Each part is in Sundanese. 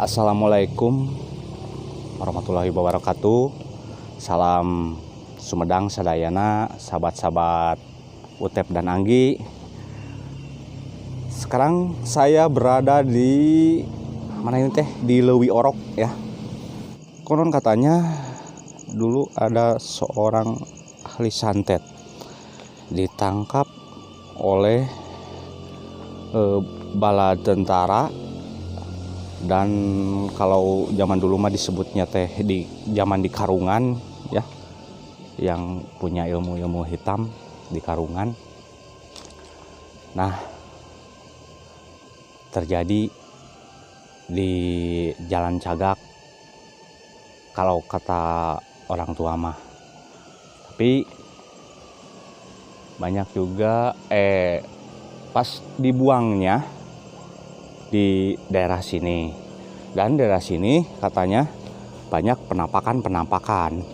Assalamualaikum warahmatullahi wabarakatuh. Salam Sumedang sadayana, sahabat-sahabat Utep dan Anggi. Sekarang saya berada di mana ini teh? Di Leuwi Orok ya. Konon katanya dulu ada seorang ahli santet ditangkap oleh bala tentara, dan kalau zaman dulu mah disebutnya teh di zaman di karungan ya, yang punya ilmu-ilmu hitam di karungan. Nah, terjadi di Jalan Cagak kalau kata orang tua mah. Tapi banyak juga pas dibuangnya di daerah sini, dan daerah sini katanya banyak penampakan-penampakan,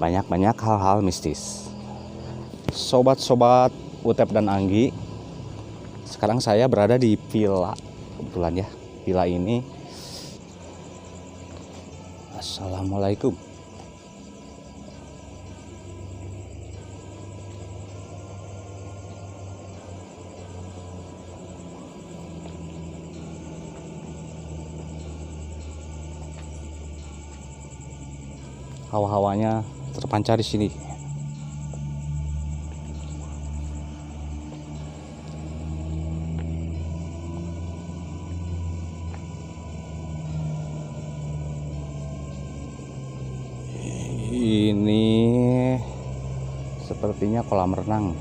banyak-banyak hal-hal mistis. Sobat-sobat Utep dan Anggi, sekarang saya berada di villa, kebetulan ya, villa ini. Assalamualaikum. Hawa-hawanya terpancar di sini. Ini sepertinya kolam renang.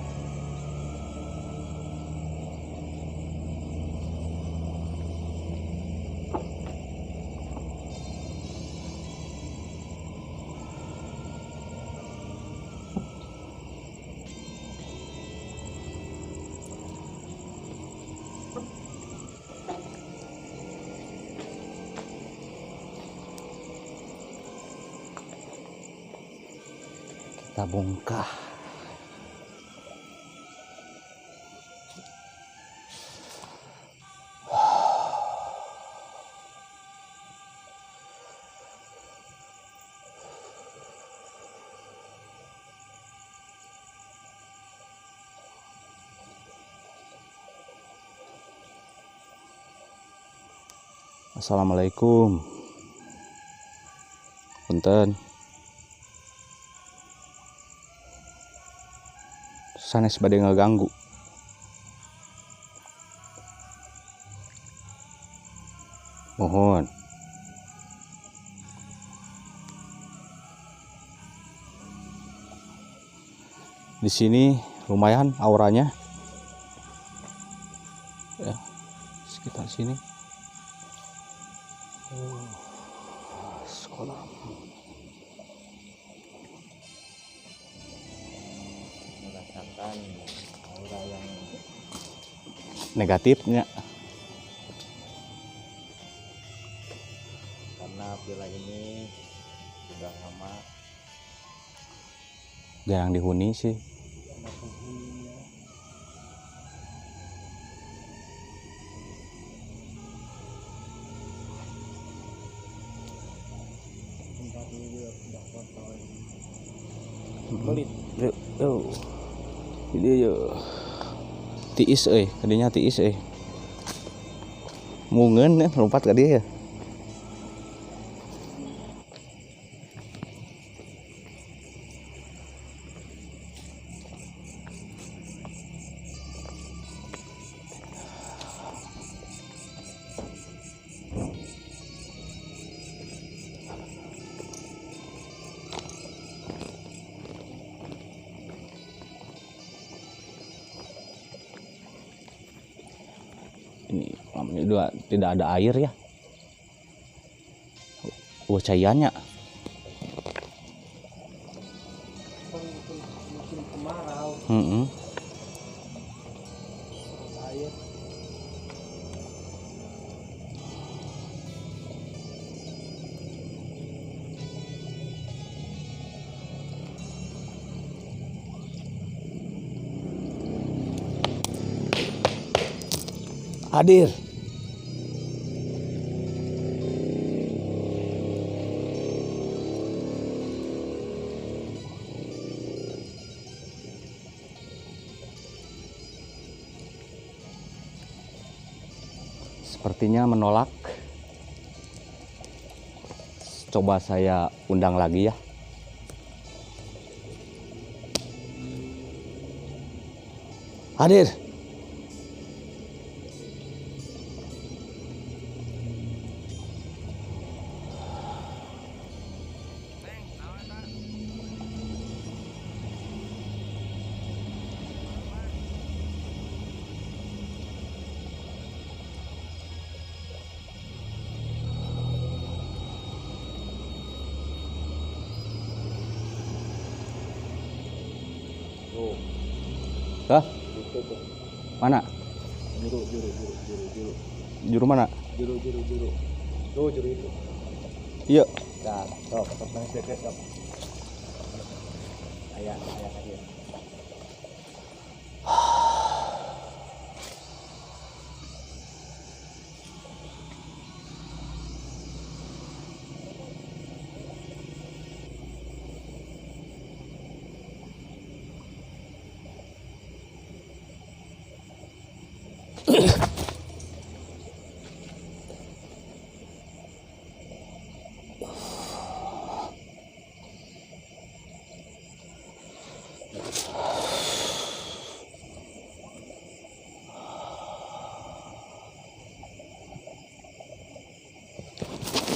Kita bongkar. Assalamualaikum. Punten. Sanes bade ngeganggu. Mohon. Di sini lumayan auranya. Ya, sekitar sini. Oh, sekolah. Merasakan aura yang negatifnya. Karena villa ini sudah lama jarang dihuni sih. Ada penghuninya. Tempat ini juga sudah kotor. Belit. Tuh. Ini yo. Tiis euy, kadinya tiis euy. Mungeun ya, lompat ka dieu ya. Ini kolamnya juga tidak ada air ya. Wah, cairannya. Musim kemarau. Air. Hadir. Sepertinya menolak. Coba saya undang lagi ya. Hadir. Hah? Mana? Juru. Juru mana? Juru. Tuh, juru itu. Iya. Nah, sok, sok. Ayah aja.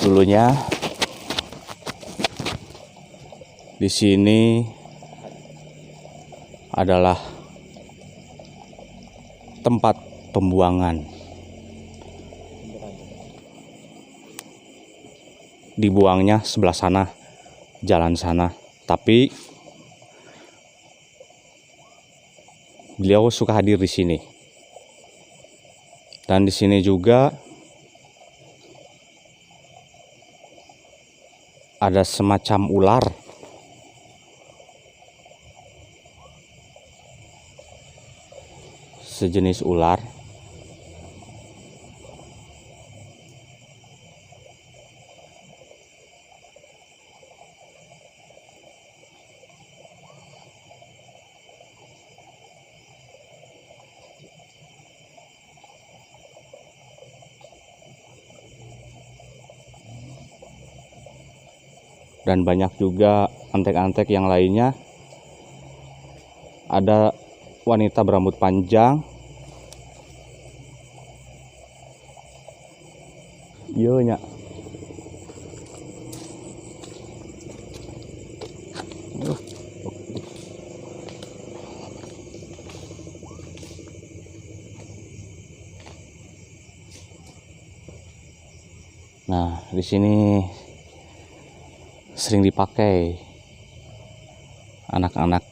Dulunya di sini adalah tempat pembuangan. Dibuangnya sebelah sana, jalan sana. Tapi beliau suka hadir di sini. Dan di sini juga ada semacam ular. Sejenis ular. Dan banyak juga antek-antek yang lainnya. Ada wanita berambut panjang. Iya nya. Nah, di sini sering dipakai anak-anak.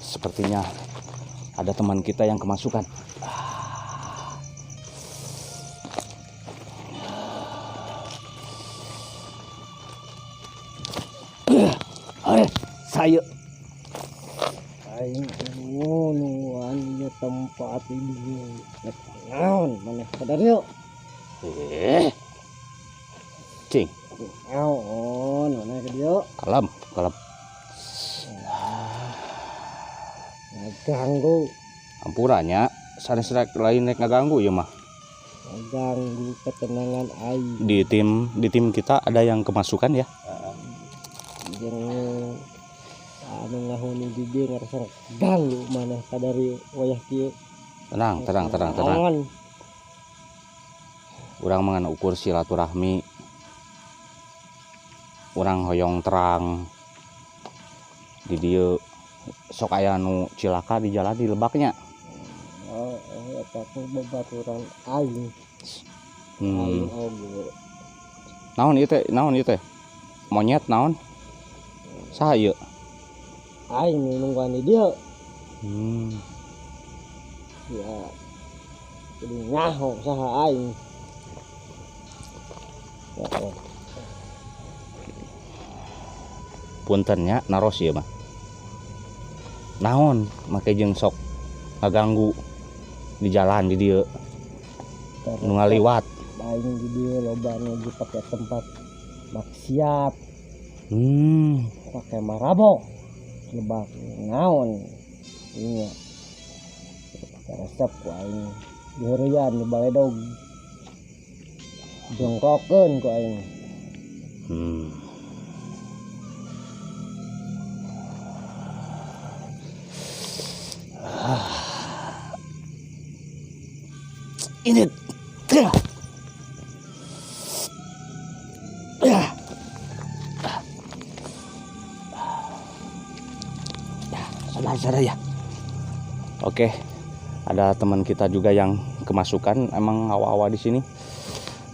Sepertinya ada teman kita yang kemasukan. Saya. Ieu tempat ini naon maneh Kadario? Cing. Naon maneh ka dieu? Kalem, kalem. Ngaganggu. Ampura nya, sanes rek lain rek ngaganggu ieu mah. Ngaganggu ketenangan aing. Di tim kita ada yang kemasukan ya. Jeung anu ngahuni di dieu ngarasa ganggu maneh Kadario wayah kieu. Tenang, tenang, tenang, tenang. Naon? Urang mah ngan ukur silaturahmi. Urang hoyong terang. Di dieu sok aya nu cilaka di jalan di lebaknya. Oh, eta teh babaturan aing. Aing oge. Naon ieu teh? Naon ieu teh? Monyet naon? Saha ieu? Aing nu nungguan di dieu. Ya. Kudu nyaho saha aing. Ya, oh. Punten nya naros ieu mah. Naon make jeung sok ngaganggu di jalan di dieu. Nu ngaliwat. Aing di dieu loba nu dipake tempat maksiat. Pake marabok. Lebak naon ieu. Resep ku aing diheureuyan di baledog. Jongkokeun ku aing. Ini ya. Ya. Ya, saudara-saudara ya. Oke, ada teman kita juga yang kemasukan. Emang hawa-hawa di sini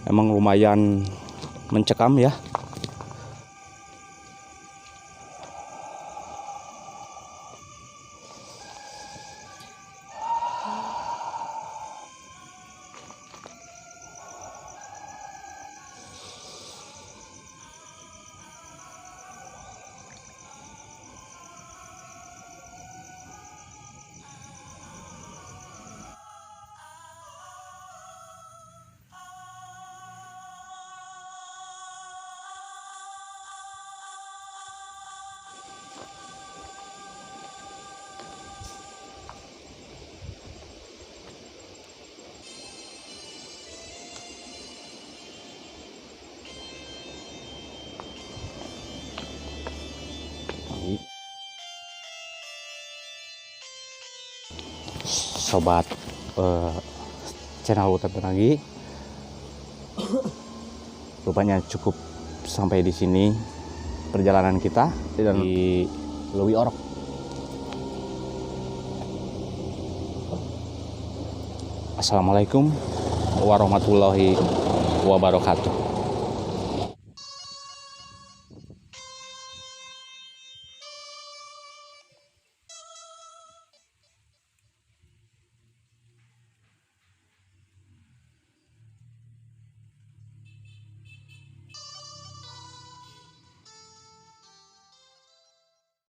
emang lumayan mencekam ya. Sobat channel Hutan Penagih, rupanya cukup sampai di sini perjalanan kita dan di Leuwi Orok. Assalamualaikum warahmatullahi wabarakatuh.